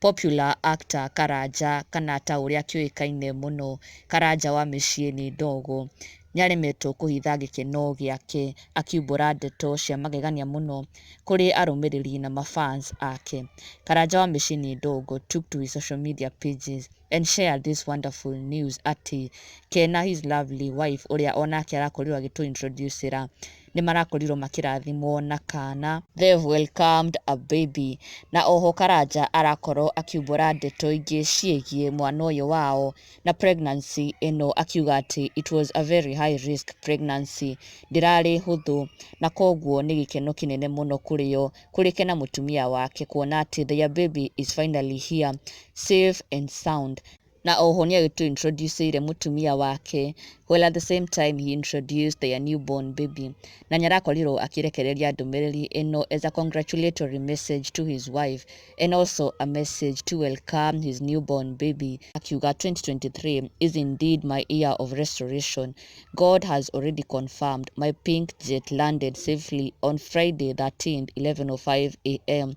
Popular actor Karanja, kana ta ũrĩa akĩũĩkaine mũno Karanja wa mĩciĩ nĩ ndogo, nĩaremetwo kũhitha gĩkeno gĩake akiumbũra ndeto cia magegania mũno kũrĩ arũmĩrĩri na mafans ake. Karanja wa mĩciĩ nĩ ndogo took to his social media pages and shared this wonderful news atĩ Kena, his lovely wife, ũrĩa onake arakorirwo agĩtũ introduce-ĩra, nĩ marakorirwo makĩrathimwo na kana. They've welcomed a baby. Na oho Karanja arakorwo akiumbũra ndeto ingĩ ciĩgiĩ mwana ũyũ wao na pregnancy ĩno, akiuga atĩ it was a very high risk pregnancy, ndĩrarĩ hũthũ, na koguo nĩ gĩkeno kĩnene mũno kũrĩ o, kũrĩ Kena mũtumia wake, kuona atĩ their baby is finally here safe and sound. Na oho nĩ agĩtũ introduce-ire mũtumia wake, while at the same time he introduced their newborn baby. Na nĩ arakorirwo akĩrekereria ndũmĩrĩri ĩno as a congratulatory message to his wife and also a message to welcome his newborn baby, akiuga, "2023 is indeed my year of restoration. God has already confirmed my pink jet landed safely on Friday 13th, 11:05 a.m.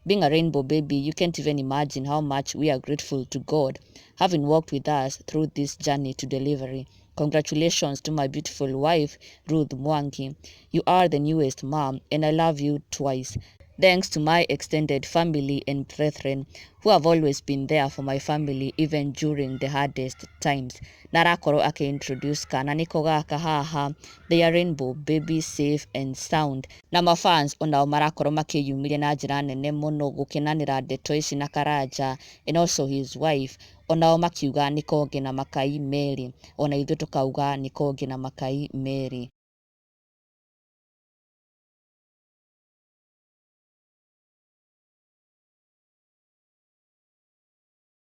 Being a rainbow baby, you can't even imagine how much we are grateful to God having walked with us through this journey to delivery. Congratulations to my beautiful wife, Ruth Mwangi. You are the newest mom and I love you twice. Thanks to my extended family and brethren who have always been there for my family even during the hardest times." Na arakorwo akĩ-introduce kana nĩko gaka haha, their rainbow baby, safe and sound. Na mafans onao marakorwo makĩyumĩria na njĩra nene mũno gũkenanĩra ndeto ici na Karanja and also his wife, onao makiuga nĩ konge na makai merĩ. Ona ithuĩ tũkauga nĩ konge na makai merĩ.